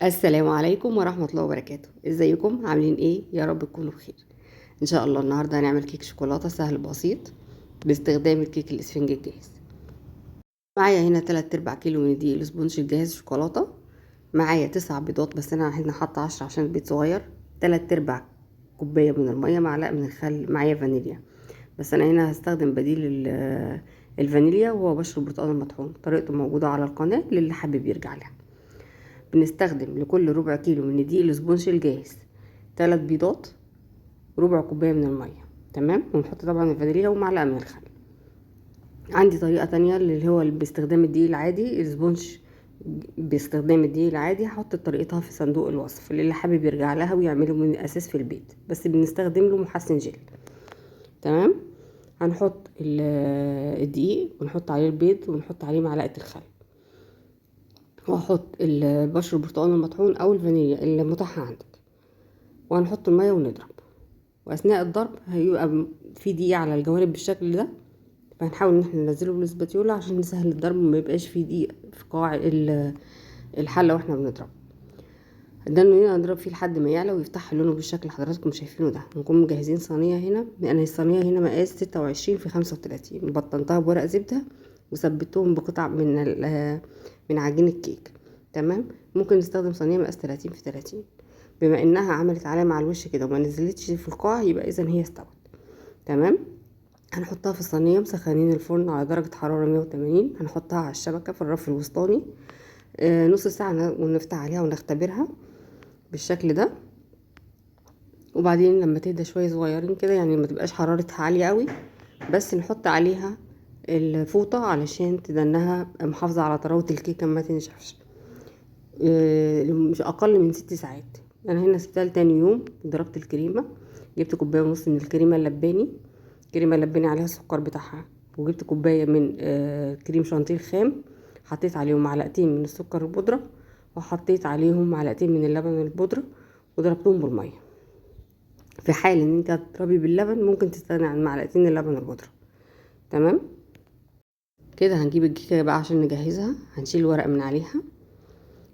السلام عليكم ورحمة الله وبركاته. ازيكم عاملين ايه؟ يا رب تكونوا بخير ان شاء الله. النهاردة هنعمل كيك شوكولاتة سهل بسيط باستخدام الكيك الاسفنجي الجاهز. معايا هنا 3/4 كيلو من دقيق ال sponge الجاهز شوكولاتة، معايا 9 بيضات بس انا هنا حاطة 10 عشان البيض صغير، 3/4 كوباية من المية، معلقة من الخل، معايا فانيليا بس انا هنا هستخدم بديل الفانيليا وهو بشر البرتقال المطحون. طريقته موجودة على القناة للي حابب يرجع لها. بنستخدم لكل ربع كيلو من دقيق ال sponge الجاهز 3 بيضات، ربع كوباية من المية، تمام، ونحط طبعا الفانيليا ومعلقة من الخل. عندي طريقة تانية اللي هو باستخدام الدقيق العادي، ال sponge باستخدام الدقيق العادي، هحط طريقتها في صندوق الوصف للي حابب يرجع لها ويعمله من الاساس في البيت، بس بنستخدم له محسن جل. تمام، هنحط الدقيق ونحط عليه البيض ونحط عليه معلقة الخل، وهحط البشر البرتقال المطحون او الفانيليا اللي متاحة عندك، وهنحط المية ونضرب. واثناء الضرب هيبقى في دقيق على الجوانب بالشكل ده، فهنحاول ان احنا ننزله بالسباتيولا عشان نسهل الضرب وما يبقاش في دقيق في قاع الحلة واحنا بنضرب. ده اللي هنضرب فيه لحد ما يعلى ويفتح لونه بالشكل اللي حضراتكم شايفينه ده. نكون مجهزين صينية هنا، لان الصينية هنا مقاس 26 في 35، بطنتها بورق زبدة وثبتهم بقطع من عجين الكيك. تمام، ممكن نستخدم صينية مقاس 30 في 30. بما انها عملت علامة على الوش كده وما نزلتش في القاع يبقى اذا هي استوت. تمام، هنحطها في الصينية، مسخنين الفرن على درجة حرارة 180، هنحطها على الشبكة في الرف الوسطاني، نص ساعة ونفتح عليها ونختبرها بالشكل ده. وبعدين لما تهدى شوية صغيرين كده، يعني ما تبقاش حرارتها عالية قوي، بس نحط عليها الفوطة علشان تدنها محافظة على طراوة الكيكة ما تنشفش، مش اقل من 6 ساعات. انا هنا سبتها لتاني يوم. ضربت الكريمة، جبت كوباية ونص من الكريمة اللباني، الكريمة اللباني عليها السكر بتاعها، وجبت كوباية من كريم شانتيه الخام، حطيت عليهم معلقتين من السكر البودرة، وحطيت عليهم معلقتين من اللبن البودرة، وضربتهم بالمية. في حال ان انت هتضربي باللبن ممكن تستغني عن معلقتين اللبن البودرة. تمام كده. هنجيب الكيكة بقى عشان نجهزها. هنشيل الورق من عليها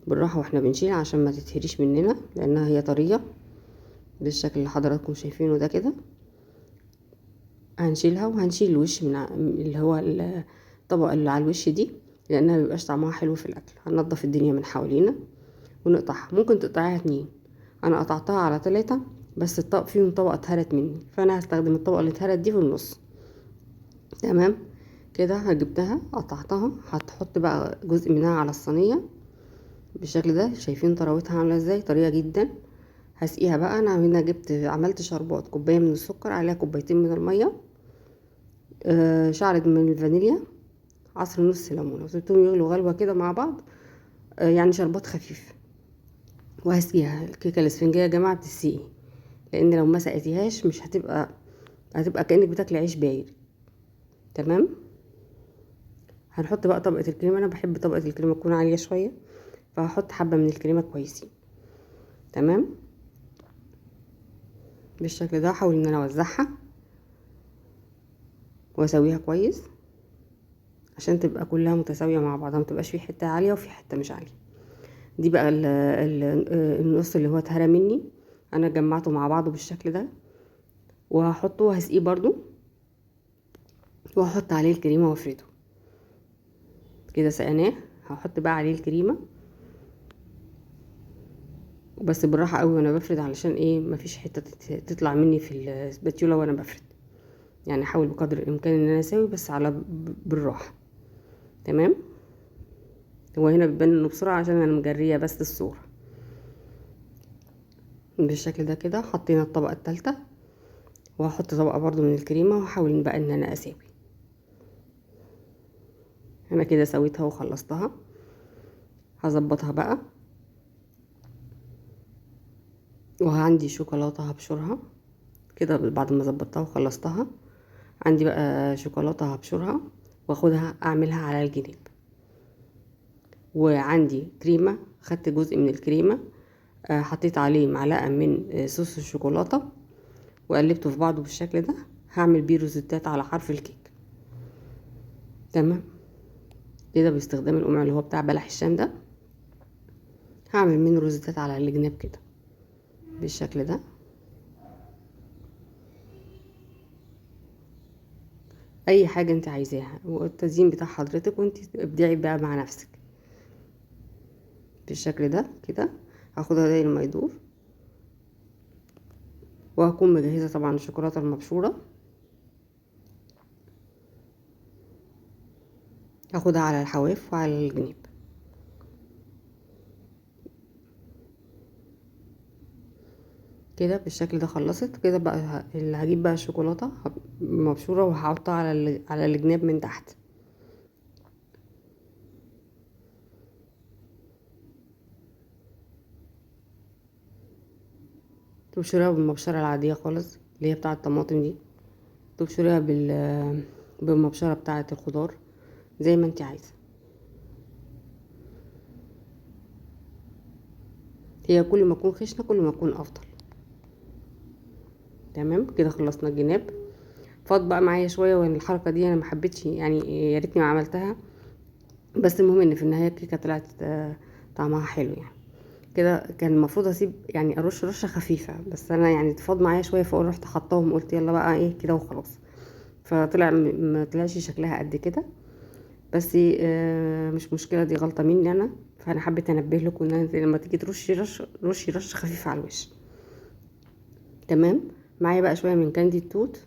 بالراحة واحنا بنشيل عشان ما تتهريش مننا لانها هي طرية بالشكل اللي حضراتكم شايفينه ده كده. هنشيلها وهنشيل الوش من اللي هو الطبقة اللي على الوش دي لانها مبيبقاش طعمها حلو في الاكل. هننضف الدنيا من حوالينا ونقطعها. ممكن تقطعيها 2، انا قطعتها على 3 بس الطبق فيهم طبقة اتهرت مني، فانا هستخدم الطبقة اللي اتهرت دي في النص. تمام كده. هجبتها قطعتها، هتحط بقى جزء منها على الصينية بالشكل ده. شايفين طراوتها عاملة ازاي؟ طرية جدا. هسقيها بقى. انا هنا عملت شربات، كوباية من السكر عليها كوبايتين من المية، شعرة من الفانيليا، عصر نص ليمونة، وسبتهم يغلوا غلوة كده مع بعض، يعني شربات خفيف. وهسقيها. الكيكة الاسفنجية يا جماعة بتسقي، لان لو ما سقيتيهاش مش هتبقى كأنك بتاكلي عيش بايت. تمام. هنحط بقى طبقة الكريمة. انا بحب طبقة الكريمة تكون عالية شوية، فهحط حبة من الكريمة كويسين. تمام بالشكل ده. هحاول ان انا اوزعها واسويها كويس عشان تبقى كلها متساوية مع بعضها، ما تبقاش في حتة عالية وفي حتة مش عالية. دي بقى النص اللي هو اتهرى مني، انا جمعته مع بعضه بالشكل ده، وهحطه وهسقيه برضو، وهحط عليه الكريمة وافرده كده. سقناه. هحط بقى عليه الكريمة بس بالراحة قوي وانا بفرد، علشان ايه؟ مفيش حتة تطلع مني في السباتيولا وانا بفرد. احاول بقدر الامكان ان انا اساوي بس على بالراحة. تمام. هو هنا بيبان انه بسرعة عشان انا مجرية بس الصورة بالشكل ده كده. حطينا الطبقة التالتة، وهحط طبقة برضو من الكريمة، وهحاول بقى ان انا اساوي. انا كده سويتها وخلصتها. هظبطها بقى، وعندي شوكولاتة هبشرها كده بعد ما ظبطتها وخلصتها. عندي بقى شوكولاتة هبشرها واخدها اعملها على الجناب. وعندي كريمة، خدت جزء من الكريمة، حطيت عليه معلقة من صوص الشوكولاتة وقلبته في بعضه بالشكل ده. هعمل بيه روزيتات على حرف الكيك. تمام كده باستخدام القمع اللي هو بتاع بلح الشام ده. هعمل منه روزتات على الجناب كده بالشكل ده. اي حاجة انت عايزاها، والتزيين بتاع حضرتك، وانت ابدعي بقى مع نفسك بالشكل ده كده. هاخدها داير ما يدور، وهكون مجهزة طبعا الشوكولاتة المبشوره، هاخدها على الحواف وعلى الجناب. كده بالشكل ده خلصت كده بقى. اللي هجيب بقى الشوكولاتة مبشوره وهحطها على الجناب من تحت. تبشريها بالمبشره العادية خالص اللي هي بتاعه الطماطم دي، تبشريها بالمبشره بتاعه الخضار زي ما انت عايزه. هي كل ما تكون خشنه كل ما تكون افضل. تمام كده خلصنا الجناب. فاض بقى معايا شوية، وان الحركة دي انا ما حبيتش، يعني يا ريتني ما عملتها، بس المهم ان في النهاية الكيكه طلعت طعمها حلو. يعني كده كان المفروض اسيب يعني ارش رشه خفيفة، بس انا يعني اتفاض معايا شوية، فروحت حطاهم قلت يلا بقى ايه كده وخلاص، فطلع ما طلعش شكلها قد كده، بس مش مشكلة، دي غلطه مني انا. فانا حبيت انبه لكم ان لما تيجي ترشي رشي رشه خفيفة على الوش. تمام. معايا بقى شوية من كاندي التوت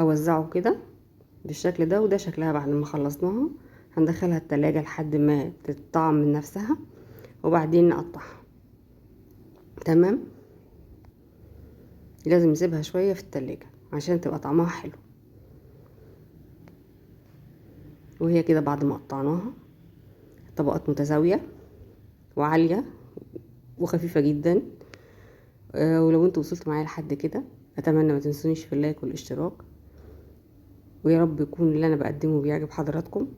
هوزعه كده بالشكل ده، وده شكلها بعد ما خلصناها. هندخلها التلاجة لحد ما تتطعم من نفسها وبعدين نقطعها. تمام. لازم نسيبها شوية في التلاجة عشان تبقى طعمها حلو. وهي كده بعد ما قطعناها طبقات متساوية وعاليه وخفيفة جدا. ولو انتوا وصلتوا معايا لحد كده اتمنى ما تنسونيش في اللايك والاشتراك، ويا رب يكون اللي انا بقدمه بيعجب حضراتكم،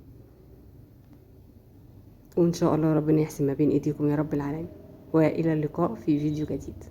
وان شاء الله ربنا يحسن ما بين ايديكم يا رب العالمين. والى اللقاء في فيديو جديد.